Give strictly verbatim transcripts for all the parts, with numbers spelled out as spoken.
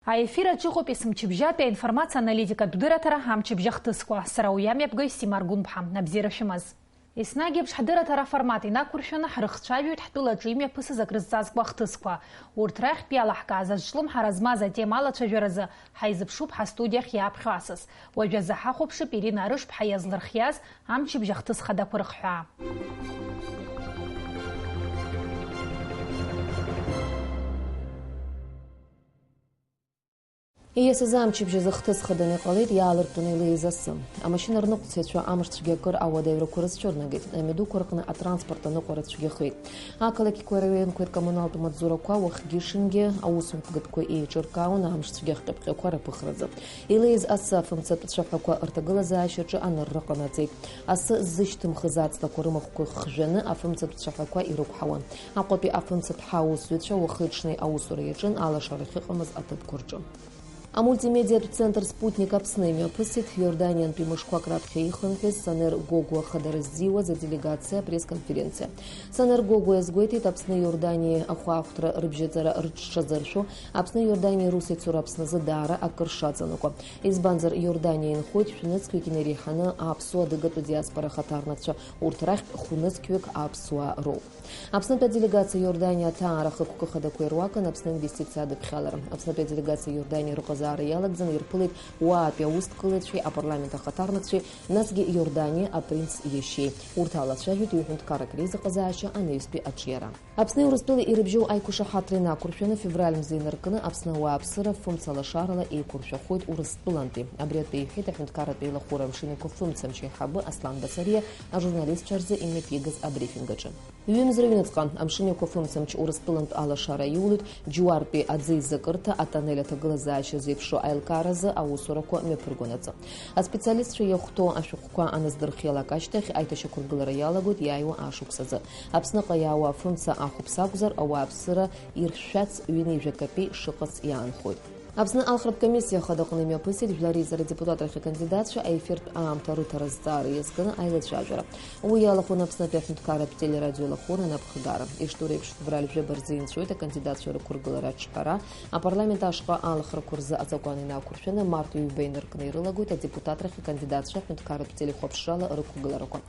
Аефир аҿы иҟоуп есымчыбжьатәи аинформациа аналитикатә дырраҭара амчыбжь ахҭысқәа. Сара уи амҩаԥгаҩ Сима Аргәынԥҳа. Абзиара шәымаз. Еснагь еиԥш ҳдырраҭара аформат инақәыршәаны ҳрыхцәажәоит ҳтәылаҿы имҩаԥысыз акрызҵазкуа ахҭысқәа. Урҭ рахьтә иалаҳкааз азҿлымҳара змаз атема алацәажәаразы ҳаизыԥшуп ҳастудиахь иааԥхьо асас. Уажәазы ҳахәаԥшып Ирина Арышԥҳа иазлырхиаз амчыбжь ахҭыс хадақәа рыхҳәаа. Ииасыз амчыбжь азы хҭыс хаданы иҟалеит иаалыртуаны илеиз асы. Амашьына рныҟәцаҩцәа амш цәгьа акыр ауадаҩрақәа рызцәырнагеит, амҩадуқәа рҟны атранспорт аныҟәара цәгьахеит. Ақалақьқәеи араионқәеи ркоммуналтә маҵзурақәа уахгьы-ҽынгьы аусмҩаԥгатәқәа еиҿыркаауан амш цәгьа ахҟьаԥҟьақәа рыԥыхразы. Илеиз асы афымцатә цәаҳәақәа рҭагылазаашьаҿы анырра ҟанаҵеит. Асы ззышьҭымхыз аҵлақәа рымахәқәа хжәаны афымцатә цәаҳәақәа ирықәҳауан. Аҟәатәи афымцатә ҳаусзуҩцәа уахи-ҽни аусура иаҿын алашара ахьыҟамыз аҭыԥқәа рҿы. Амультимедиатә центр Спутник Аԥсны имҩаԥысит Иорданиантәи мышқәак раԥхьа ихынҳәыз Санер Гогуа хадара ззиуаз аделегациа апресс-конференциа. Санер Гогуа иазгәеиҭеит, Аԥсни Иорданиеи ахәаахәҭра рыбжьаҵара рҽшазыршәо, Аԥсни Иорданиеи русеицура Аԥсназы даара акыр шаҵанакуа. Избанзар, Иорданиа инхоит шәнызқьҩык инареиҳаны аԥсуа адыгатәи диаспора ахаҭарнакцәа, урҭ рахьтә хәнызқьҩык аԥсуаа роуп. Аԥснытәи аделегациа Иорданиа аҭаара ахықәкы хадақәа ируакын Аԥсны инвестициа адыԥхьалара. Аԥснытәи аделегациа Иорданиа рыҟазаара иалагӡаны ирԥылеит уаатәи аусҭгылаҩцәеи апарламент ахаҭарнакцәеи, насгьы Иорданиа апринц иашьеи. Урҭ алацәажәеит ҩ-ҳәынҭқаррак реизыҟазаашьа анаҩстәи аҿиара. Аԥсни Урыстәылеи ирыбжьоу аиқәшаҳаҭра инақәыршәаны февраль мза инаркны Аԥсны ауааԥсыра фымца лашарала еиқәыршәахоит Урыстәылантәи. Абри атәы иҳәеит аҳәынҭқарратә еилахәыра амшын еиқәа фымцамч аиҳабы Аслан Басариа ажурналистцәа рзы имҩаԥигаз абрифинг аҿы. Ҩымз рыҩныҵҟа амшын еиқәа фымцамч Урыстәылантә алашара иулоит Џьуартәи аӡы изакырҭа атоннель аҭагылазаашьа зеиԥшроу аилкааразы аусурақәа мҩаԥыргонаҵы. Аспециалистцәа иахәҭоу ашәҟәқәа аназдырхиалак ашьҭахь аиҭашьақәыргылара иалагоит иааиуа ашықәсазы. Аԥсныҟа иаауа афымца ахәыԥса акәзар, ауааԥсыра иршәшәац ҩынҩажәа капеи шыҟац иаанхоит. Аԥсны алхратә комиссиа ахадаҟны имҩаԥысит жәлар реизара адепутатрахь акандидатцәа аефиртә аамҭа рыҭара азҵаара иазкны аилацәажәара. Уи иалахәын Аԥснытәи аҳәынҭқарратә телерадиоеилахәыра анапхгара. Ишдыру еиԥш, февраль жәаба рзы инҵәоит акандидатцәа рықәыргылара аҿҳәара, апарламент ашҟа алхрақәа рзы азакәан инақәыршәаны, март ҩба инаркны ирылагоит адепутатрахь акандидатцәа аҳәынҭқарратә телехәаԥшрала рықәгыларақәа.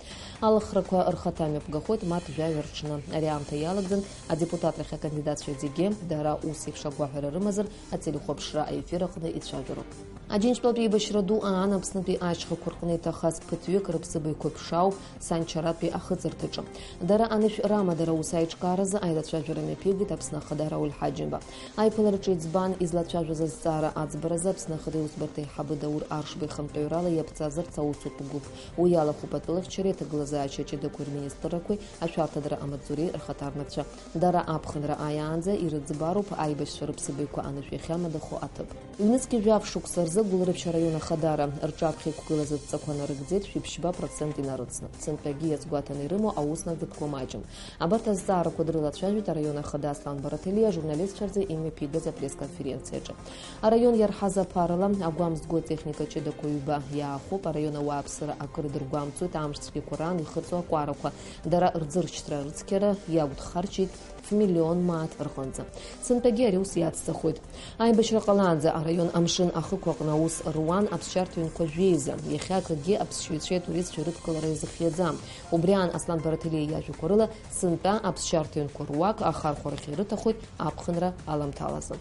Алхрақәа рхаҭа мҩаԥгахоит март жәаҩа рҽны. Ари аамҭа иалагӡан адепутатрахь акандидатцәа зегьы, дара ус еиԥш агәаҳәара рымазар, ателехәаԥшра аефир аҟны ицәажәароуп. Аџьынџьтәылатә еибашьра ду аан Аԥснытәи ашьхақәа рҟны иҭахаз ԥыҭҩык рыԥсыбаҩқәа ԥшаауп Санчаратәи ахыҵырҭаҿы. Дара анышә рамадара аус аиҿкааразы аилацәажәара мҩаԥигеит Аԥсны Ахада Рауль Ҳаџьымба. Аиԥылараҿы иӡбан излацәажәоз азҵаара аӡбаразы Аԥсны Ахада иусбарҭа аиҳабы Даур Аршба ихантәаҩрала иаԥҵазарц аусутә гәыԥ. Уи иалахәуп атәылахьчареи аҭагылазаашьа ҷыдақәеи рминистррақәеи, ашәарҭадара амаҵзуреи рхаҭарнакцәа. Дара аԥхынра ааиаанӡа ирыӡбароуп аибашьцәа рыԥсыбаҩқәа анышә иахьамадахо аҭыԥ. Ҩнызқьи жәаф шықәса рзы Гәылрыԥшь араион ахадара рҿаԥхьа иқәгылаз адҵақәа нарыгӡеит шәиԥшьба процент инарыцны. Сынтәагьы иазгәаҭаны ирымоу аус нагӡатәқәа маҷым. Абарҭ азҵаарақәа дрылацәажәеит араион ахада Аслан Бараҭелиа ажурналистцәа рзы имҩаԥигаз апресс-конференциаҿы. Араион иарҳаз аԥарала, агәамҵ зго атехника ҷыдақәа ҩба иаахәоуп, араион ауааԥсыра акыр дыргәамҵуеит, амш цәгьақәа раан ихыҵуа акәарақәа, дара рӡыршьҭра рыцқьара иагәҭхарчеит ф-миллион мааҭ рҟынӡа. Сынтәагьы ари ус иацҵахоит. Аибашьра ҟалаанӡа араион амшын ахықә аҟны аус руан аԥсшьарҭа ҩнқәа жәеиза, иахьа акгьы аԥсшьаҩцәеи атуристцәеи рыдкылара иазыхиаӡам. Убри аан Аслан Бараҭелиа иажәақәа рыла, сынтәа аԥсшьарҭа ҩнқәа руак ахархәарахь ирыҭахоит аԥхынра аламҭалазы.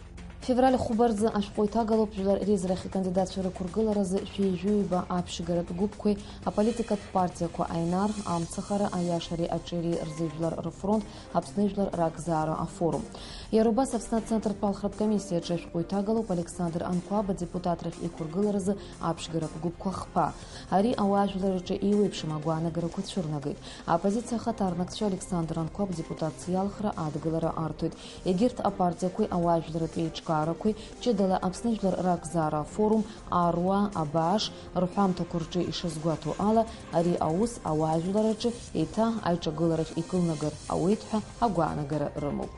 Февраль хәба рзы ашәҟәы иҭагалоуп жәлар реизарахь акандидатцәа рықәыргыларазы шәи жәаҩба аԥшьгаратә гәыԥқәеи аполитикатә партиақәа Аинар, Амцахара, Аиашареи Аҿиареи рзы Жәлар рфронт, Аԥсны ижәлар ракзаара афорум. Иара убас Аԥсны ацентртә алхратә комиссиаҿы ашәҟәы иҭагалоуп Александр Анқәаб адепутатрахь иқәыргыларазы аԥшьгаратә гәыԥқәа хԥа. Ари ауаажәларраҿы еиуеиԥшым агәаанагарақәа цәырнагеит. Аоппозициа ахаҭарнакцәа Александр Анқәаб депутатс иалхра адгылара арҭоит. Егьырҭ апартиақәеи ауаажәларратә еиҿкаарақәеи, ҷыдала Аԥсны Жәлар ракзаара афорум, аруаа, абааш, рҳәамҭақәа рҿы ишазгәаҭоу ала, ари аус ауаажәларраҿы еиҭа аиҿагыларахь икылнагар ауеит ҳәа агәаанагара рымоуп.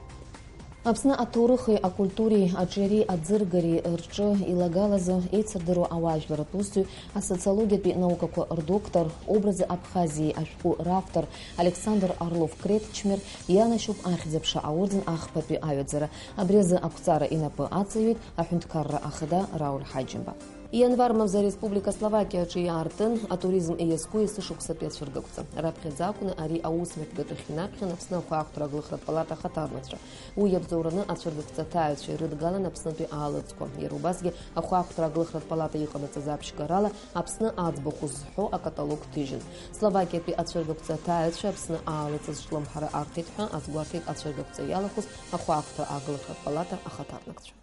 Аԥсны аҭоурыхи акультуреи аҿиареи аӡыргареи рҿы илагалазы еицырдыруа ауаажәларратә усзуҩ, асоциологиатәи наукақәа рдоктор, Образы Абхазии ашәҟәы равтор Александр Орлов-Кречмер ианашьоуп ахьӡ-аԥша аорден ахԥатәи аҩаӡара. Абри азы ақәҵара инапы аҵаҩит аҳәынҭқарра ахада Рауль Ҳаџьымба. Ианвар мза ареспублика Словакиаҿы иаартын атуризм иазку есышықәсатәи ацәыргақәҵа. Раԥхьаӡа акәны ари аус мҩаԥгатәахь инаԥхьан Аԥсны ахәаахәҭра аглыхратә палата ахаҭарнакцәа. Уи иабзоураны ацәыргақәҵа аҭааҩцәа ирыдгалан Аԥснытәи аалыҵқәа. Иара убасгьы ахәаахәҭра аглыхратә палата иҟанаҵаз аԥшьгарала Аԥсны аӡбахә зҳәо акаталог ҭыжьын. Словакиатәи ацәыргақәҵа аҭааҩцәа Аԥсны аалыҵ зҿлымҳара арҭеит ҳәа азгәарҭеит ацәыргақәҵа иалахәыз ахәаахәҭра аглыхратә палата ахаҭарнакцәа.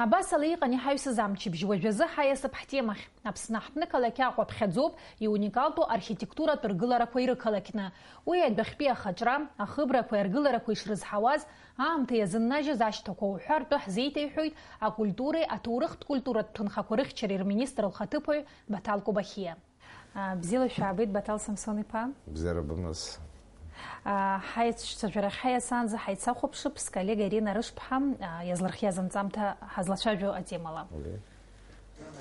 Абасала иҟан иҳаҩсыз амчыбжь, уажәазы ҳаиасып ҳтемахь. Аԥсны аҳҭнықалақь Аҟәа ԥхьаӡоуп иуникалтәу архитектуратә ргыларақәа ирықалақьны. Уи адәахьтәи ахаҿра, ахыбрақәеи аргыларақәеи шрызҳауаз, аамҭа иазыннажьыз ашьҭақәа уҳәа ртәы ҳзеиҭеиҳәоит акультуреи аҭоурыхтә культуратә ҭынхақәа рыхьчареи рминистр лхаҭыԥуаҩ Баҭал Кобахиа. А, бзиала шәаабеит, Баҭал Самсон-иԥа. Бзиара бымаз. А, ҳаицәцәажәарахь ҳаиасаанӡа ҳаицахәаԥшып, сколлега Ирина Рышԥҳа, а, иазлырхиаз анҵамҭа ҳазлацәажәо атемала. Окей.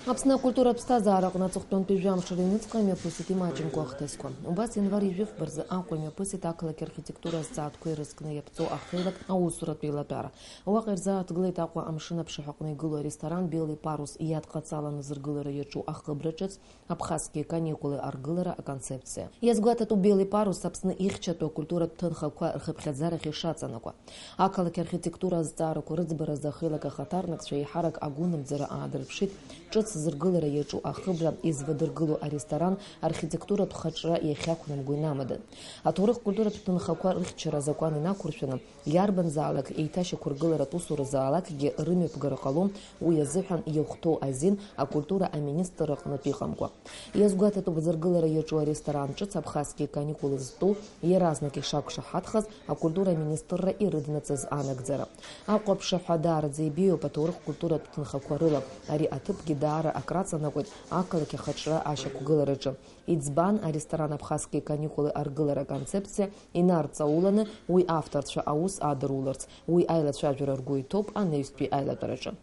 Аԥсны акультуратә ԥсҭазаараҟны аҵыхәтәантәи жәамш рыҩныҵҟа имҩаԥысит имаҷымкәа ахҭысқәа. Убас ианвар ижәифба рзы Аҟәа имҩаԥысит ақалақь архитектура азҵаатәқәа ирызкны иаԥҵоу ахеилак аусуратә еилатәара. Уаҟа ирзааҭгылеит Аҟәа амшын аԥшаҳәаҟны игылоу аресторан Белый парус иадҟаҵаланы зыргылара иаҿу ахыбра ҿыц, Абхазские каникулы аргылара аконцепциа. Иазгәаҭатәуп Белый парус Аԥсны ихьчатәу акультуратә ҭынхақәа рхыԥхьаӡарахь ишаҵанакуа. Ақалақь архитектура азҵаарақәа рыӡбаразы ахеилак ахаҭарнакцәа еиҳарак агәынамӡара аадырԥшит ҿыц зыргылара иаҿу ахыбра извадыргыло аресторан архитектуратә хаҿра иахьақәнамго инамадан. Аҭоурых-культуратә ҭынхақәа рыхьчара азакәан инақәыршәаны, иарбанзаалак еиҭашьақәыргыларатә усуразаалакгьы рымҩаԥгара ҟалом, уи азыҳәан иахәҭоу азин акультура аминистрра аҟнытә иҟамкәа. Иазгәаҭатәуп зыргылара иаҿу аресторан ҿыц Абхазские каникулы зтәу, иаразнак ишақәшаҳаҭхаз акультура аминистрра ирыднаҵаз анагӡара. Аҟәа аԥшаҳәа даараӡа ибеиоуп аҭоурых-культуратә ҭынхақәа рыла. Ари аҭыԥгьы даара акраҵанакуеит ақалақь ахаҿра ашьақәгылараҿы. Иӡбан аресторан Абхазские каникулы аргылара аконцепциа инарҵауланы уи авторцәа аус адыруларц, уи аилацәажәара ргәы иҭоуп анаҩстәи аилатәараҿы.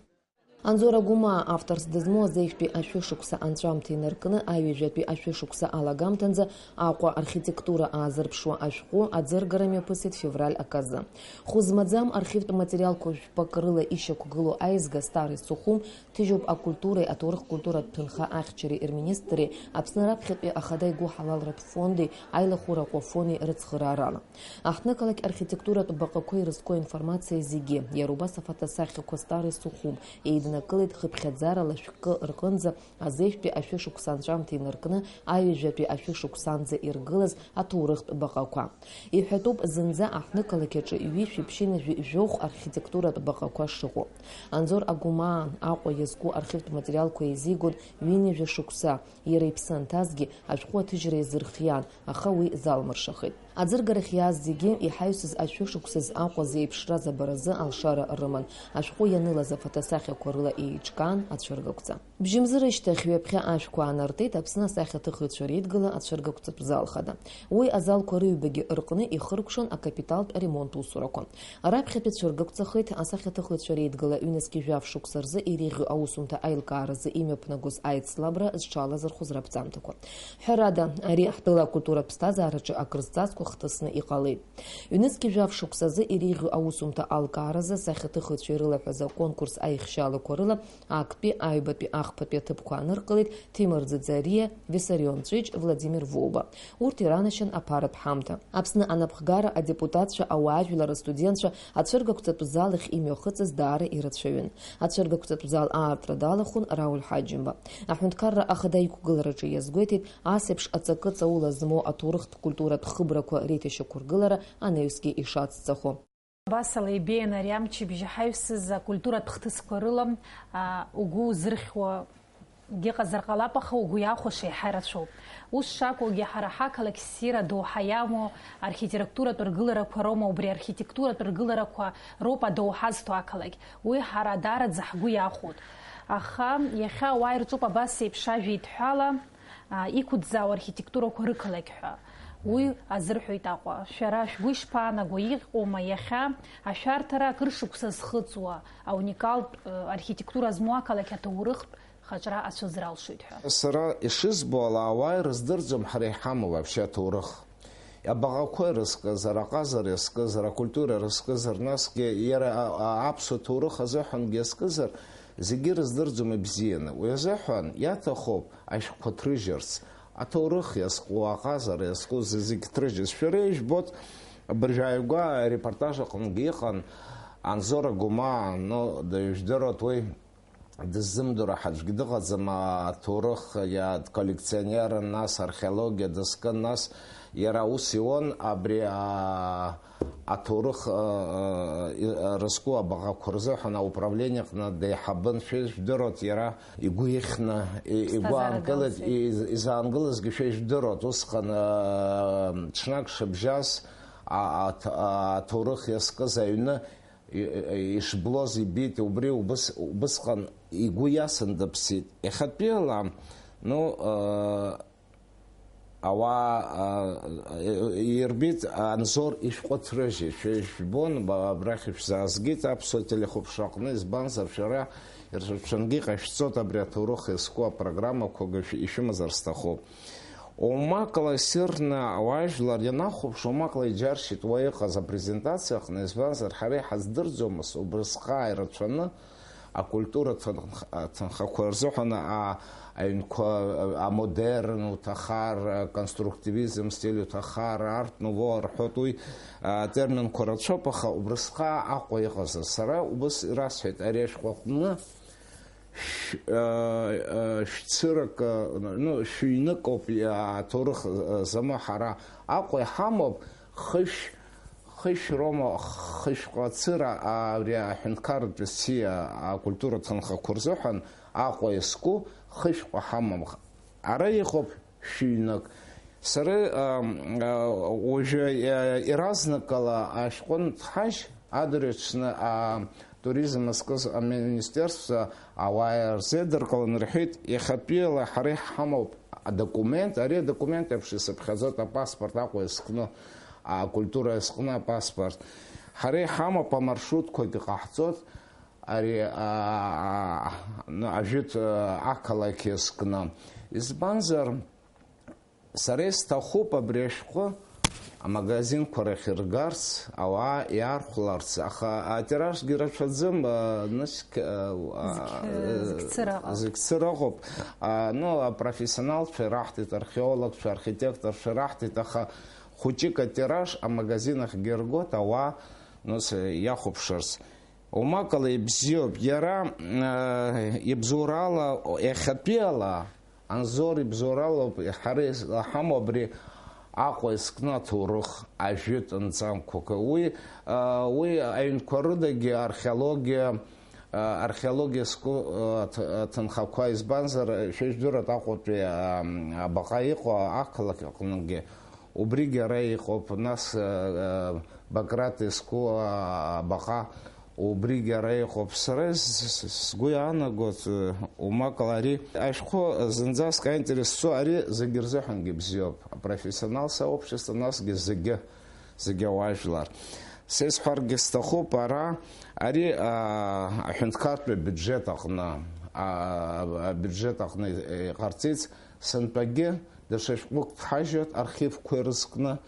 Анзор Агәмаа авторс дызмоу азеижәтәи ашәышықәса анҵәамҭа инаркны аҩажәатәи ашәышықәса алагамҭанӡа Аҟәа архитектура аазырԥшуа ашәҟәы аӡыргара мҩаԥысит февраль аказы. Хәы змаӡам архивтә материалқәа жәпак рыла ишьақәгылоу аизга Старый Сухум ҭыжьуп акультуреи аҭоурых-культуратә ҭынха ахьчареи рминистри Аԥсны раԥхьатәи ахада игәыҳалалратә фонди аилахәыра аҟәафони рыцхыраарала. Аҳҭнықалақь архитектуратә баҟақәа ирызку аинформациа зегьы, иара убас афотосахьақәа Старый Сухум еиднакылеит хыԥхьаӡарала шәкы рҟынӡа азеижәтәи ашәышықәса анҵәамҭа инаркны аҩажәатәи ашәышықәсанӡа иргылаз аҭоурыхтә баҟақәа. Иҳәатәуп зынӡа аҳҭнықалақь аҿы ҩышәи ԥшьынҩажәи жәохә архитектуратә баҟақәа шыҟоу. Анзор Агәмаа Аҟәа иазку архивтә материалқәа еизигон ҩынҩажәа шықәса, иара иԥсы анҭазгьы ашәҟәы аҭыжьра иазырхиан, аха уи залмыршахеит. Аӡыргарахь иааз зегьы иҳаҩсыз ашәышықәсаз Аҟәа зеиԥшраз абаразы алшара рыман. Ашәҟәы ианылаз афотосахьақәа рыла еиҿкаан ацәыргақәҵа. Бжьымз рышьҭахь ҩаԥхьа ашәқәа аанартит Аԥсны асахьаҭыхыҩцәа реидгыла ацәыргақәҵатә зал хада. Уи азалқәа рыҩбагьы рҟны ихыркәшон акапиталтә ремонт усурақәа. Раԥхьатәи цәыргақәҵахеит асахьаҭыхыҩцәа реидгыла ҩнызқьи жәаф шықәса рзы иреиӷьу аусумҭа аилкааразы имҩаԥнагоз аицлабра зҽалазырхәыз раԥҵамҭақәа. Ҳәарада, ари ҳтәыла акультуратә ԥсҭазаараҿы акрызҵазкуа хҭысны иҟалеит. Ҩнызқьи жәаф шықәсазы иреиӷьу аусумҭа алкааразы асахьаҭыхыҩцәа ирылаҳәаз аконкурс аихшьаалақәа рыла актәи, аҩбатәи, ахԥатәи аҭыԥқәа ааныркылеит Ҭемыр Ӡыӡариа, Виссарион Ҵәыџь, Владимир Воуба. Урҭ иранашьан аԥаратә ҳамҭа. Аԥсны анапхгара адепутатцәа, ауаажәлар, астудентцәа ацәыргақәҵатә зал ахь имҩахыҵыз даара ирацәаҩын. Ацәыргақәҵатә зал аартра далахәын Рауль Ҳаџьымба. Аҳәынҭқарра ахада иқәгылараҿы иазгәеиҭеит, ас еиԥш аҵакы ҵаула змоу аҭоурыхтә культуратә хыбрақәа реиҭашьақәыргылара анаҩсгьы ишацҵахо. Абасала ибеиан ари амчыбжь ҳаҩсыз акультуратә хҭысқәа рыла, а, угәы узырхьуа гьыҟазар ҟалап, аха угәы иахәаша еиҳа ирацәоуп. Ус шакәугьы, ҳара ҳақалақь ссира доуҳа иамоу архитектуратә ргыларақәа роума, убри архитектуратә ргыларақәа роуп адоуҳа зҭо ақалақь. Уи ҳара даараӡа ҳгәы иахәоит. Аха иахьа ауаа ирҿуп абас еиԥш ажәеидҳәала, а, иқәыӡӡаау архитектурақәа рықалақь ҳәа. Уи азырҳәоит Аҟәа. Шәара шәгәы ишԥаанаго, иҟоума иахьа ашәарҭара акыр шықәса зхыҵуа, ауникалтә, э, архитектура змоу ақалақь аҭоурыхтә хаҿра ацәыӡра алшоит ҳәа? Сара ишызбо ала, ауаа ирыздырӡом ҳара иҳамоу вообще аҭоурых. Абаҟақәа ирызкызар, аҟазара иазкызар, акультура ирызкызар, насгьы иара а-, а-, аԥсуа ҭоурых азыҳәангьы иазкызар, зегьы ирыздырӡом ибзианы. Уи азыҳәан иаҭахуп ашәҟәқәа ҭрыжьырц. Аҭоурых иазку, аҟазара иазку, зегь ҭрыжьыз. Шәара ижәбоит, абыржәы ааигәа арепортаж аҟынгьы иҟан Анзор Агәмаа, ну, дыжәдыруеит уи, дыззымдыруа аӡәгьы дыҟаӡам, аҭоурых иа-, дколлекционерын, нас археологиа дызкын, нас иара аус иуан абри, а, аҭоурых, а, а, и-, а, рызку абаҟақәа рзыҳәан ауправление аҟны деиҳабын, шәа ижәдыруеит, иара игәы ихьны, и-, игәы Ԥсҭазаара аанкылеит, далҵит. И-, из-, изаангылазгьы шәа ижәдыруеит, усҟан, а, ҽнак шыбжьаз, а, аҭ-, а, аҭоурых иазкыз аҩны, и-, и-, ишблоз ибеит, убри убыс-, убысҟан игәы иасын дыԥсит. Иахьатәиала, ну, э, ауаа, э, ирбеит Анзор ишәҟәы ҭрыжьит, шәа ижәбон, ба-, абрахь ишәзаазгеит аԥсуа телехәаԥшраҟны, избанзар, шәара ирцәангьы иҟашәҵоит абри аҭоурых иазку апрограммақәагьы шә-, ишәымазар сҭахуп. Умакла исырны ауаажәлар ианахәаԥш, умакла иџьаршьеит уа иҟаз апрезентациа аҟны, избанзар, ҳара иҳаздырӡомызт убрысҟаа ирацәаны акультура ҭынх-, ҭынхақәа рзыҳәан а-, аҩнқәа, а-, амодерн уҭахар, аконструктивизм стиль уҭахар, арт-нуво рҳәоит, уи атерминқәа рацәоуп, аха убрысҟаа Аҟәа иҟазар, сара убыс расҳәеит, ари ашәҟәы аҟны шә-, э, э, шәцырак, э, ну, шәыҩнык ауп, иа-, аҭоурых, э, замы ҳара Аҟәа иҳамоуп, хышә, хышә роума, хышәҟа цыра, а, абри аҳәынҭқарратә ссиа акультура ҭынхақәа рзыҳәан Аҟәа иазку хышәҟа ҳамам. Ара иҟоуп шәыҩнык. Сара, а, а, уажәы, а, иаразнакала ашәҟәы нҭҳажь, адырҩаҽны, а, туризм азкыз аминистерство ауаа ирзеидыркылан, рҳәеит, иахьатәиала ҳара иҳамоуп адокумент, ари адокумент еиԥш исыԥхьаӡоит апаспорт Аҟәа иазкны, акультура иазкны апаспорт. Ҳара иҳамоуп, амаршрутқәагьы ҟаҳҵоит, ари, а, а, ну, ажәытә, а, ақалақь иазкны. Избанзар, сара исҭахуп абри ашәҟәы амагазинқәа рахь иргарц, ауаа иаархәларц, аха атиражгьы рацәаӡам, а, ныск-, а, а, Зегь, э, зегь цыра ыҟоуп. Зегь цыра ыҟоуп. А, ну, апрофессионалцәа ираҳҭеит, археологцәа, архитекторцәа ираҳҭеит, аха хәыҷык атираж амагазин ахьгьы ргоит, ауаа, ну, с-, иахәаԥшырц. Умакала ибзиоуп. Иара, э, ибзоурала, иахьатәиала, Анзор ибзоуралоуп, ҳара излаҳамоу абри Аҟәа изкны аҭоурых, ажәытә нҵамқәак. Уи, э, уи аҩнқәа рыдагьы археологиа, э, археологиа зку, э, ҭ-, э, ҭынхақәа, избанзар, шәа ижәдыруеит Аҟәатәи, э, абаҟа иҟоу ақалақь аҟныгьы. Убригьы ара иҟоуп, нас, э, э, Баграт изку, а, абаҟа, убригьы ара иҟоуп. Сара с-, с-, сгәы иаанагоит, э, умакала ари ашәҟәы зынӡаск аинтерес зцу, ари зегьы рзыҳәангьы бзиоуп. Апрофессионал сообщество, насгьы зегьы, зегьы ауаажәлар. Са исҳәаргьы сҭахуп, ара, ари, а, аҳәынҭқартәи абиуџьет аҟны, а, абиуџьет аҟны иҟарҵеит, сынтәагьы даҽа шәҟәык ҭҳажьуеит архивқәа ирызкны,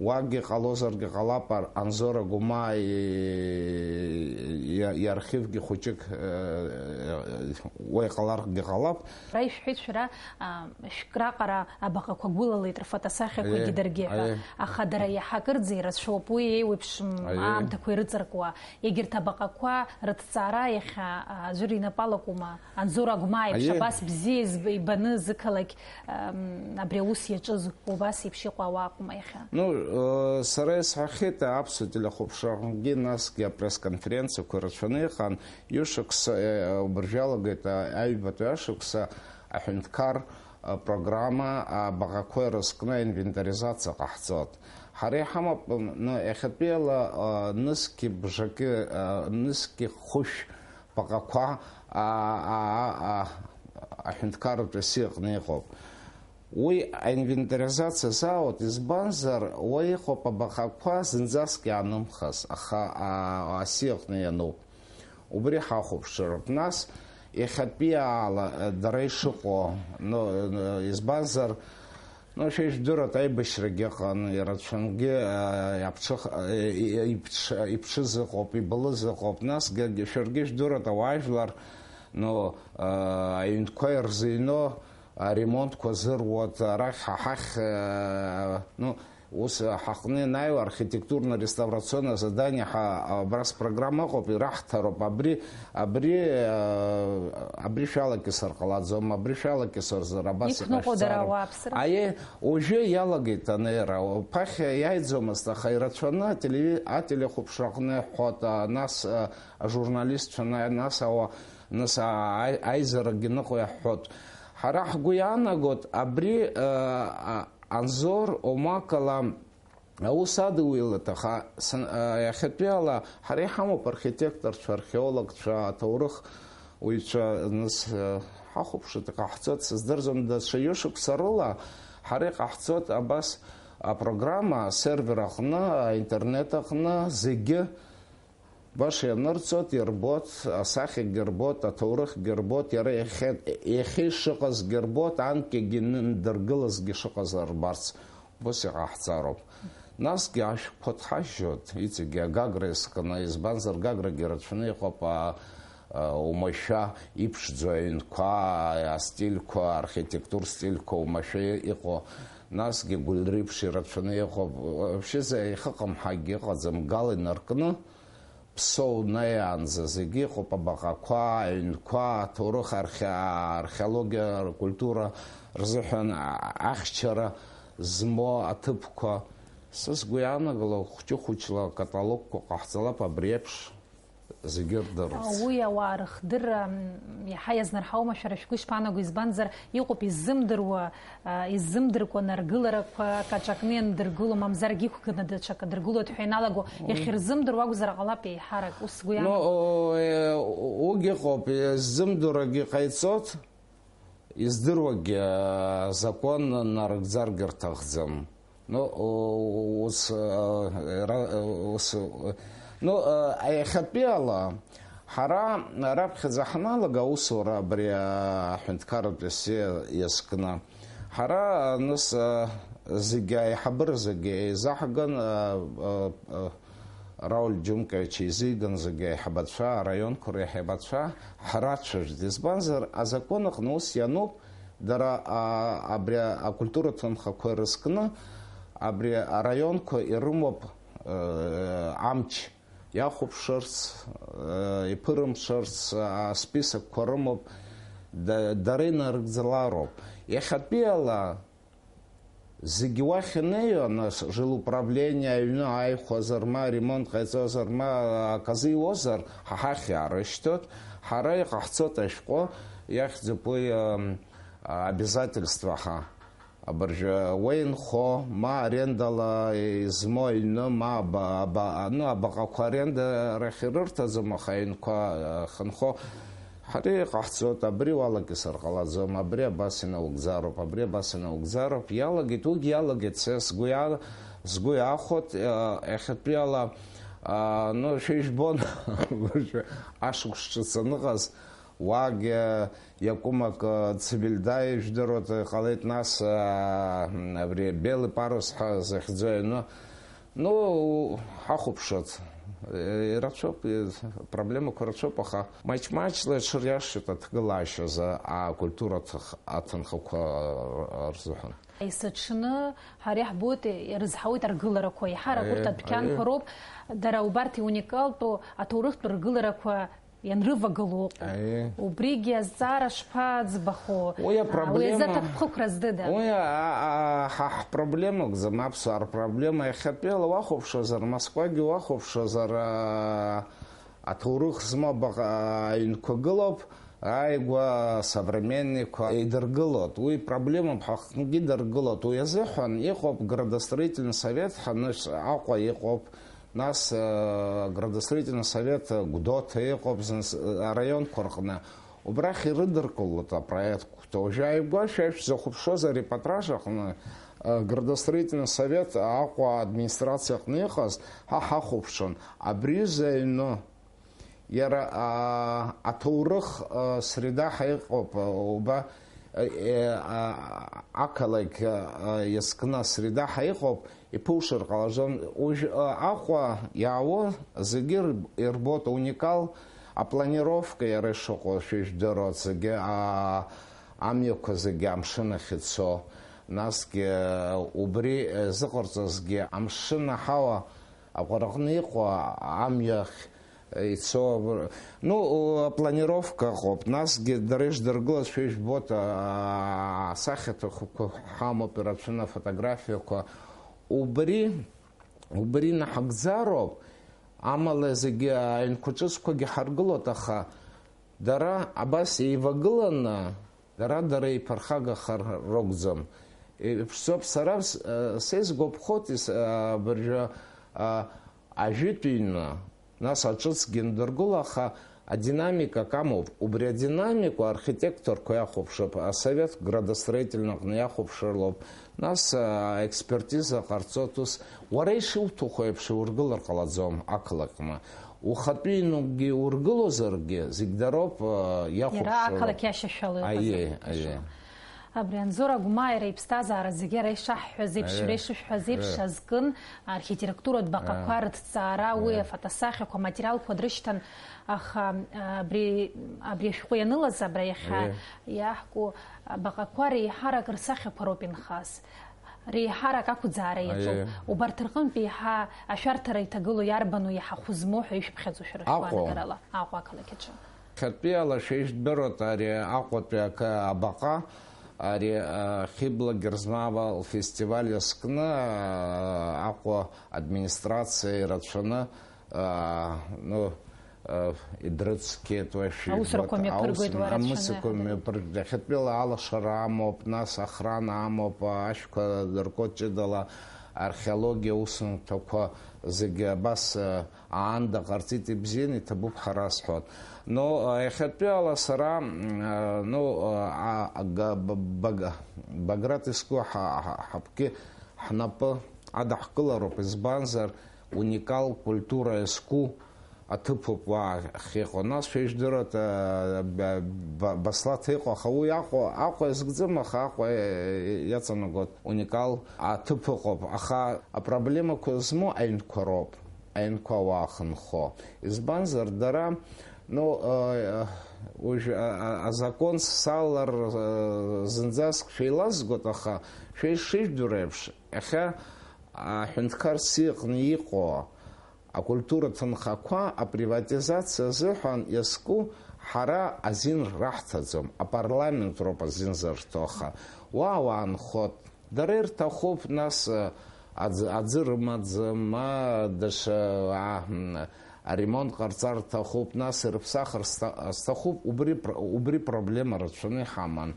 уагьы ҟалозаргьы ҟалап, ар-, Анзор Агәмаа и-, и-, иархивгьы хәыҷык, э, уа иҟаларгьы ҟалап. Ара ишәҳәеит шәара, а, шәык раҟара абаҟақәа гәылалеит, рфотосахьақәагьы Аиеи, даргьы ҳәа. Аиеи. Аха дара иаҳа акырӡа ирацәоуп, уи еиуеиԥшым Аиеи. Аамҭақәа ирыҵаркуа. Егьырҭ абаҟақәа рыҭҵаара иахьа, а, аӡәыр инапы алакәума? Анзор Агәмаа еиԥш Аиеи. Абас бзиа изб-, ибаны зықалақь, ам, абри аус иаҿыз убас еиԥш иҟоу ауаа акәыма иахьа? Ну, э, сара исҳәахьеит, аԥсуа телехәаԥшраҟынгьы, насгьы апресс-конференциақәа рацәаны иҟан, ҩышықәса, э, убыржәы иалагеит, а, аҩбатәи ашықәса аҳәынҭқар, а, программа, а, абаҟақәа ирызкны аинвентаризациа ҟаҳҵоит. Ҳара иҳамоуп, м, ну, иахьатәиала, а, нызқьи бжаки, а, нызқьи хәышә баҟақәа, а, а, а, а, аҳәынҭқарратә асы иҟны иҟоуп. Уи аинвентаризациа саауеит, избанзар, уа иҟоуп абаҟақәа зынӡаск иаанымхаз, аха, а, асиаҟны иануп. Убри ҳахәаԥшыроуп. Нас, иахьатәиаала, а, дара ишыҟоу, ну, ну, избанзар, ну, шәа ижәдыруеит, аибашьрагьы ыҟан, ирацәангьы, а, иаԥҽых-, а, и-, и-, иԥҽ-, иԥҽыз ыҟоуп, ибылыз ыҟоуп. Насгьы шәаргьы ижәдыруеит, ауаажәлар, ну, а, аҩнқәа ирзыҩно, аремонтқәа зыруа, арахь ҳа ҳахь, э, ну, ус ҳаҟны ианааиуа архитектурно-реставрационное задание ҳәа абра спрограмма ыҟоуп, ираҳҭароуп. Абри, абри, э, абри шәалакьысыр ҟалаӡом, абри шәалакьысырзар абас Иқәныҟәо дара иҟашәҵароуп. Ауааԥсыра? Аиеи, уажәы иалагеит анеира, ԥахьа иааиӡомызт, аха ирацәаны ателеви-, ателехәаԥшра аҟны иаҳҳәоит, а, нас, а, ажурналистцәа, на-, нас ауа-, Нас, а, аи-, аизарагьы ныҟәо иаҳҳәоит. Ҳара ҳгәы иаанагоит, абри, а, а, Анзор омакала аус адыҩлеит, аха сан-, а, иахьатәиала ҳара иҳамоуп архитекторцәа, археологцәа, аҭоурых уаҩцәа, нас, а, ҳахәаԥшит, иҟаҳҵоит, сыздырӡом, даҽа ҩышықәса рыла ҳара иҟаҳҵоит абас апрограмма асервер аҟны, аинтернет аҟны, зегьы Баша ианырҵоит, ирбоит, асахьагьы рбоит, аҭоурыхгьы рбоит, иара иахьа, иахьа ишыҟазгьы рбоит, анкьагьы ны-, ндыргылазгьы шыҟаз рбарц, убас иҟаҳҵароуп. Насгьы ашәҟәқәа ҭҳажьжьоит, иҵегьы агагра иазкны, избанзар, гаграгьы рацәаны иҟоуп, а, а, умашәа иԥшӡоу аҩнқәа, астильқәа, архитектур стильқәа умашәа иҟоу, насгьы гәылреиԥш ирацәаны иҟоуп, вообще ихыҟамҳагьы ыҟаӡам, гал инаркны, Ԥсоу наиаанӡа зегьы ыҟоуп, абаҟақәа, аҩнқәа, аҭоурых, архе-, археологиа, ркультура рзыҳәан ахьчара змоу аҭыԥқәа. Са сгәы иаанагало, хәҷы-хәыҷла акаталогқәа ҟаҳҵалап, абри еиԥш зегьы рдыруеит. Уи ауаа рыхдырра, м, иаҳа иазнарҳаума, шәара шәгәы ишԥаанаго, избанзар, иҟоуп иззымдыруа, а, иззымдыркәаны аргыларақәа акаҿакны иандыргыло, мамзаргьы иқәганы даҽакы дыргылоит ҳәа иналаго, Уи. Иахьырзымдыруа акәзар ҟалап еиҳарак, ус сгәы Ну, иаанагоит. О, э, уигьы ыҟоуп, иззымдыруагьы ҟаиҵоит, издыруагьы, а, закон нарыгӡаргьы рҭахӡам. Ну, о, ус, а, ра-, ус, ну, а, иахьатәиала, ҳара раԥхьаӡа ҳаналага аусура абри аҳәынҭқарратә досиа иазкны, ҳара, нас, а, зегьы аиҳабыра зегьы еизаҳган, а, а, а, Рауль Џьумкович изиган зегьы аиҳабацәа, араионқәа реиҳабацәа ҳрацәажәеит. Избанзар, азакәан аҟны ус иануп, дара, а, абри акультуратә ҭынхақәа ирызкны, абри араионқәа ирымоуп, э, амч иахәаԥшырц, э, иԥырымҽырц, асписокқәа рымоуп, да-, дара инарыгӡалароуп. Иахьатәиала зегьы уахь инеиуа, нас, жилуправление аҩны ааихәазар, ма аремонт ҟаиҵозар, ма аказы иуозар, ҳа ҳахь иаарышьҭоит, ҳара иҟаҳҵоит ашәҟәы, иахьӡуп уи, ам, обязательство ҳа. Абыржәы уа инхо, ма арендала измоу аҩны, ма аба-, аба-, ну, абаҟақәа аренда рахь ирырҭаӡом, аха аҩнқәа, а, хынхо, Ҳара иҟаҳҵоит, абри уалагьы сарҟалаӡом, абри абас инаугӡароуп, абри абас инаугӡароуп, иалагеит, уигь иалагеит, са сгәы иа-, сгәы иахәоит, э, иахьатәиала, а, ну, шәа ижәбон, ашықәс ҿыц аныҟаз, уагь, э, иакәым акы, Цивильда ижәдыруеит, иҟалеит, нас, а, абри Белый парус ҳәа захьӡу аҩны, Ну, ҳахәаԥшырц, э, ирацәоуп, э, проблемақәа рацәоуп, аха маҷ-маҷла иҽыриашоит аҭагылазаашьа азы акультура аҭых-, аҭынхақәа рзыҳәан. Есыҽны ҳара иаҳбоит, ирызҳауеит аргыларақәа, еиҳарак урҭ Аиеи, адәқьанқәа аиеи. Роуп, дара убарҭ иуникалтәу аҭоурыхтә ргыларақәа ианрывагылоу ыҟоуп. Аиеи. Убригьы азҵаара шԥаӡбахо? Уи А, уи азы апроблема, аҭакԥхықәра здыда? Уи а, а, ҳа ҳпроблема акәӡам, аԥсуаа рпроблема. Иахьатәиала уахәаԥшуазар, Москвагьы уахәаԥшуазар, а, аҭоурых змоу абаҟа-, аҩнқәа гылоуп, ааигәа асовременникқәа идыргылоит. Уи проблемоуп, ҳаҟнгьы дыргылоит. Уи азыҳәан иҟоуп градостроительный совет, ҳанышә Аҟәа иҟоуп, Нас, э, градостроительный совет, э, Гәдоуҭа иҟоуп, зынс-, э, араионқәа рҟны. Убрахь ирыдыркылоит апроект Кәтол. Уажәы ааигәа шәа шәзахәаԥшуаз арепортаж аҟны, э, градостроительный совет Аҟәа администрациа аҟны иҟаз, ҳа ҳахәаԥшын. Абри аҩны иара, а, аҭоурых, а, среда ҳәа иҟоуп, а, уба, э, э, а, ақалақь, а, иазкны асреда ҳәа иҟоуп. Иԥушыр ҟалаӡом. Уажә, а, Аҟәа иаауа зегьы ир-, ирбоит, уникал апланировка иара ишыҟоу шәа ижәдыруа зегьы, а, амҩақәа зегьы амшын ахь ицо. Насгьы, а, убри, а, зыҟарҵазгьы амшын аҳауа аҟәараҟны иҟоу амҩа ахь ицо, ну, апланировка ыҟоуп, насгьы дара ишдыргылаз шәа ижәбоит, а, асахьаҭыхқәа ҳамоуп ирацәаны, афотографиақәа. Убри, убри наҳагӡароуп, амала зегьы аҩнқәа ҿыцқәагьы ҳаргылоит, аха дара абас еивагыланы, дара-дара иԥырхагахар ракәӡам. Иԥшӡоуп, сара с-, э, сеизгәаԥхоит ис-, э, абыржәы, э, ажәытәыҩны, нас аҿыцгьы ндыргыло, аха адинамика акы амоуп. Убри адинамика архитекторқәа иахәаԥшып, асовет градостроительный аҟны иахәаԥшыр лоуп. Нас, э, аекспертиза ҟарҵоит, ус уара ишуҭаху еиԥш иургылар ҟалаӡом ақалақьҟны. Ухатәы иҩныкгьы ургылозаргьы, зегь дароуп, э, иахәаԥшуа. Иара ақалақь иашьашәала иҟазар. Аиеи, аиеи. Абри Анзор Агәмааира иԥсҭазаара зегьы ара ишаҳҳәаз еиԥш, аиеи, ара ишышәҳәаз еиԥш, аиеи, азкын архитектуратә баҟақәа, аиеи, рыҭҵаара, уи, аиеи, афотосахьақәа, аматериалқәа дрышьҭан, аха, э, абри, абри ашәҟәы ианылаз, абра иахьа, аиеи, иаҳку абаҟақәа реиҳарак рсахьақәа роуп инхаз. Реиҳарак ақәӡаара иаҿуп. Аиеи. Убарҭ рҟынтә еиҳа ашәарҭара иҭагылоу иарбану, иаҳа хәы змоу ҳәа ишәыԥхьаӡо шәара шәгәаанагарала? Аҟәа. Аҟәа ақалақь аҿы. Иахьатәиала шәа ижәдыруеит ари Аҟәатәи акы абаҟа, ари, а, Хибла Герзмава лфестиваль иазкны, а, Аҟәа администрациа ирацәаны, аа, ну, э, идрыцқьеит уи шәибоит. Аусурақәа мҩаԥыргоит, аус-, уа рацәаны. Амусақәа мҩаԥыргоит. Иахьатәиала алашара амоуп, нас охрана амоуп, ашәқәа дыркуеит ҷыдала, археологиа усумҭақәа зегьы абас, э, аанда ҟарҵеит, ибзиан, иҭабуп ҳәа расҳәоит. Но, э, иахьатәиала сара, м, э, ну, э, а, га-, б-, бага-, Баграт иску ҳа-, ҳа-, ҳаԥгьы ҳнапы адаҳкылароуп, избанзар, уникал культура иазку аҭыԥуп уа ахьыҟоу. Нас шәа ижәдыруеит, а, Ба-, Ба-, Баслаҭ иҟоу, аха уи Аҟәа, Аҟәа иазкӡам, аха Аҟәа, е, е, иаҵанакуеит уникал аҭыԥ ыҟоуп, аха апроблемақәа змоу аҩнқәа роуп, аҩнқәа ауаа ахьынхо. Избанзар, дара, ну, а, а, уажә, а, а, азакәан салалар, а, зынӡаск шәеилазгоит, аха шәа ишыжәдыруа еиԥш, иахьа аҳәынҭқарс иҟны иҟоу акультура ҭынхақәа априватизациа азыҳәан иазку ҳара азин раҳҭаӡом, апарламент роуп азин зырҭо, аха уа уаанхот. Дара ирҭахуп, нас, аӡ-, аӡы рымаӡам, ма даҽа, а, м, аремонт ҟарҵар рҭахуп, нас ирыԥсахыр сҭа-, сҭахуп, убри пр-, убри проблема рацәаны иҳаман.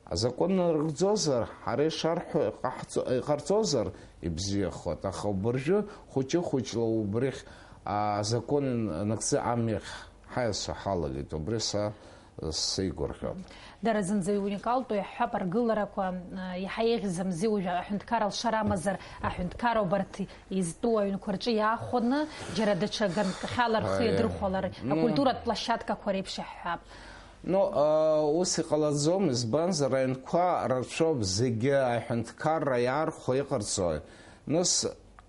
Азакәан нарыгӡозар, ҳара ишарҳәо иҟаҳҵо-, иҟарҵозар, ибзиахоит, аха убыржәы хәыҷы-хәыҷла убрихь, а, азакәан нагӡа амҩахь ҳаиасуа ҳалагеит, убри са, э, сеигәырӷьоит. Дара зынӡа иуникалтәу иаҳҳәап, аргыларақәа, э, иаҳа еиӷьзамзи уажәы аҳәынҭқар алшара амазар, аҳәынҭқар убарҭ изтәу аҩнқәа рҿы иаахәаны, џьара даҽа ганкахьала рхы, аиеи, иадырхәалар, ну, акультуратә площадкақәа реиԥш иаҳҳәап. Ну, а, ус иҟалаӡом, избанзар, аҩнқәа рацәоуп, зегьы аҳәынҭқарра иаархәо иҟарҵои? Нас,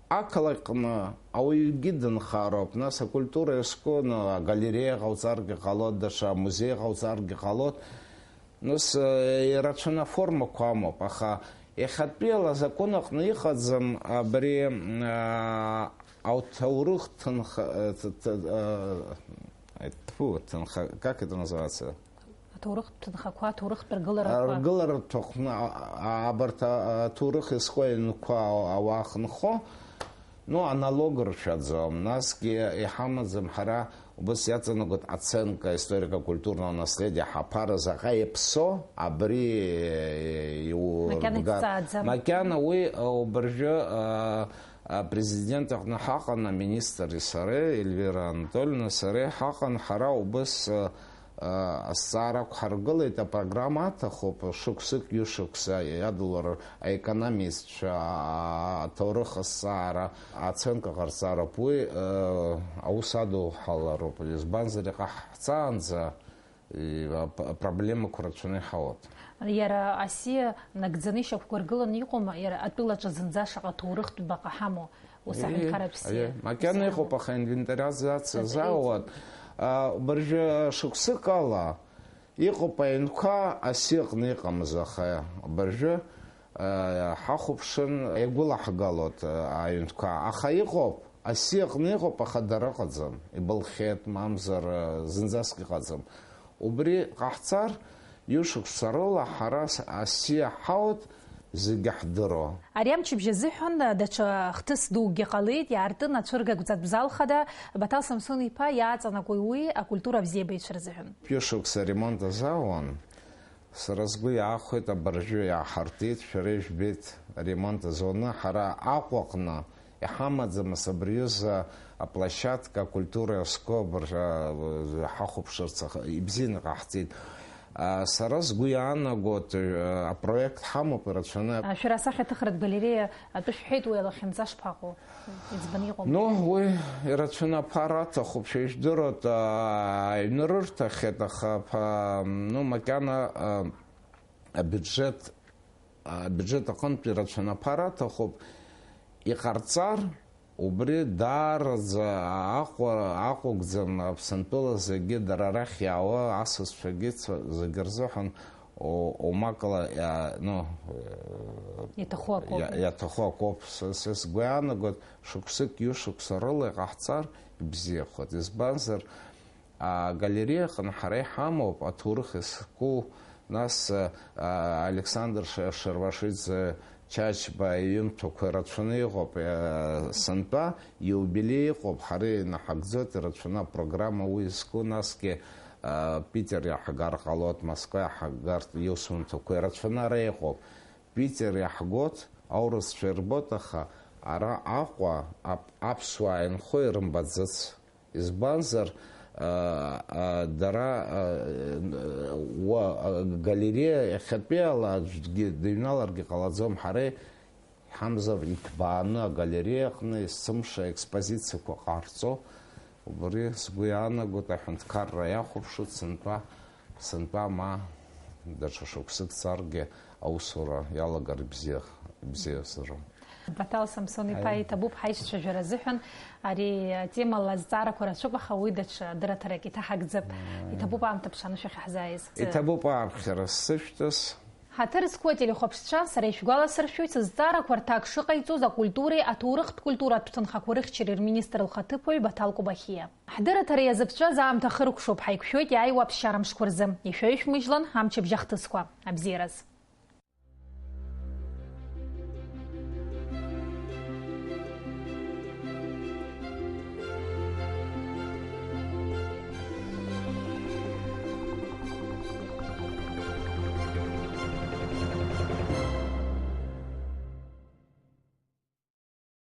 ақалақьҟны ауаҩгьы дынхароуп, нас акультура иазку, ну, агалереиа ҟауҵаргьы ҟалоит, даҽа амузеи ҟауҵаргьы ҟалоит. Нас, э, ирацәаны аформақәа амоуп, аха иахьатәиала азакәан аҟны иҟаӡам абри, а, ауҭоурых ҭынха-, э, т-, т-, э, Ай, тьфу, ҭынха-, как это называется? Аҭоурыхтә ҭынхақәа, аҭоурыхтә ргыларақәа. Аргыларатә ҭахны, а, а, абарҭ, а, аҭоурых иазку аҩнқәа ауаа ахьынхо, ну, аналог ршәаӡом. Насгьы иҳамаӡам ҳара, убас иаҵанакуеит оценка историко-культурного наследия, ҳаԥара заҟа иаԥсо, абри, э, иу-, макьана рга-, иҭҵааӡам. Макьана уи, э, убыржәы, э, Апрезидент аҟны ҳаҟан, аминистри сареи, Ельвира Анатольевна сареи ҳаҟан, ҳара убыс, э, Азҵаара ақәҳаргылеит, апрограмма аҭахуп, шықәсык, ҩышықәса иадулар, аекономистцәа, аҭоурых азҵаара аценка ҟарҵароуп. Уи аус адуҳалароуп, избанзар, иҟаҳҵаанӡа и-, ап-, апроблемақәа рацәаны иҳауеит. Иара асиа нагӡаны ишьақәгәыргыланы иҟоума, иара атәылаҿы зынӡа шаҟа ҭоурыхтә баҟа ҳамоу, ус Аиеи, аҳәынҭқарратә бзиа, аиеи. Макьана иҟоуп, аха инвентаризациа Аҵеи. Заауан. А, быржәы шықәсык ала иҟоуп аҩнқәа, асиаҟны иҟамыз, аха быржәы, а, ҳахәаԥшын, иагәылаҳгалоит, а, аҩнқәа. Аха иҟоуп, асиаҟны иҟоуп, аха дара ыҟаӡам. Ибылхьеит, мамзар, а, зынӡаск иҟаӡам. Убри ҟаҳҵар, ҩышықәса рыла ҳара с-, асиа ҳауеит, зегьы ҳдыруа. Ари амчыбжь азыҳәан даҽа хҭыс дукгьы ҟалеит, иаартын ацәыргақәҵатә зал хада Баҭал Самсон-иԥа иааҵанакуеи уи акультура абзиабаҩцәа рзыҳәан. Ҩышықәса аремонт азаауан, сара сгәы иаахәеит, абыржәы иааҳартит, шәара ижәбеит аремонт азоны, ҳара Аҟәаҟны иҳамаӡамыз абри аҩыза аплощадка, акультура иазку абыржәы, а, ҳахәаԥшырц аха-, ибзианы иҟаҳҵеит. А, сара сгәы иаанагоит, а, апроект ҳамоуп ирацәаны. А, шәара асахьаҭыхратә галереиа атәы шәҳәеит, уи алахьынҵа шԥаҟоу? Иӡбаны иҟоума? Ну, уи ирацәаны аԥара аҭахуп, шәа ижәдыруеит, а, аҩны рырҭахьеит, аха, а, ну, макьана, а, абиуџьет, абиуџьет аҟынтә ирацәаны аԥара аҭахуп. Иҟарҵар, убри даараӡа Аҟәа, Аҟәа акәӡам, Аԥсынтәыла зегьы дара рахь иаауа асасцәагьы ц-, зегьы рзыҳәан о-, омакала иа-, ну, Иаҭаху акоуп. Иа-, иаҭаху акоуп. Са, са сгәы иаанагоит, шықәсык, ҩышықәса рыла иҟаҳҵар, ибзиахоит. Избанзар, агалереиа аҟны ҳара иҳамоуп аҭоурых иазку, нас, а, Александр Ш-, Шервашиӡе Чачба иҩымҭақәа рацәаны иҟоуп, а, сынтәа иубилеи ыҟоуп, ҳара инаҳагӡоит ирацәаны апрограмма уи зку, насгьы, а, Питер иаҳгар ҟалоит, Москва иаҳгар, иусумҭақәа ирацәаны ара иҟоуп. Питер иаҳгоит, аурысцәа ирбоит, аха ара Аҟәа ап-, аԥсуаа инхо ирымбаӡац. Избанзар, а, а, дара, а, уа, а, галереиа иахьатәиала аӡәгьы дыҩналаргьы ҟалаӡом, ҳара иҳамзар иҭбааны агалереиа аҟны есымша аекспозициақәа ҟарҵо, убри сгәы иаанагоит, аҳәынҭқарра иахәаԥшуеит, сынтәа, сынтәа ма даҽа шықәсык царгьы аусура иалагар ибзиах-, ибзиазароуп. Баҭал Самсон-иԥа, Аиеи. Иҭабуп ҳаишьцәажәара азыҳәан, ари атемала азҵаарақәа рацәоуп, аха уи даҽа дырраҭарак иҭаҳагӡап. Аиеи. Иҭабуп аамҭа ԥшаны шәахьаҳзааиз. Иҭабуп ааԥхьара сзышәҭаз. Ҳаҭыр зқәу ателехәаԥшцәа, сара ишәгәаласыршәоит, сызҵаарақәа рҭак шыҟаиҵоз акультуреи аҭоурыхтә культуратә ҭынхақәа рыхьчареи рминистр лхаҭыԥуаҩ Баҭал Кобахиа. Ҳдырраҭара иазыԥҵәаз аамҭа хыркәшоуп, ҳаиқәшәоит иааиуа аԥсшьара мшқәа рзы. Ишәаҩышәмыжьлан ҳамчыбжь ахҭысқәа. Абзиараз.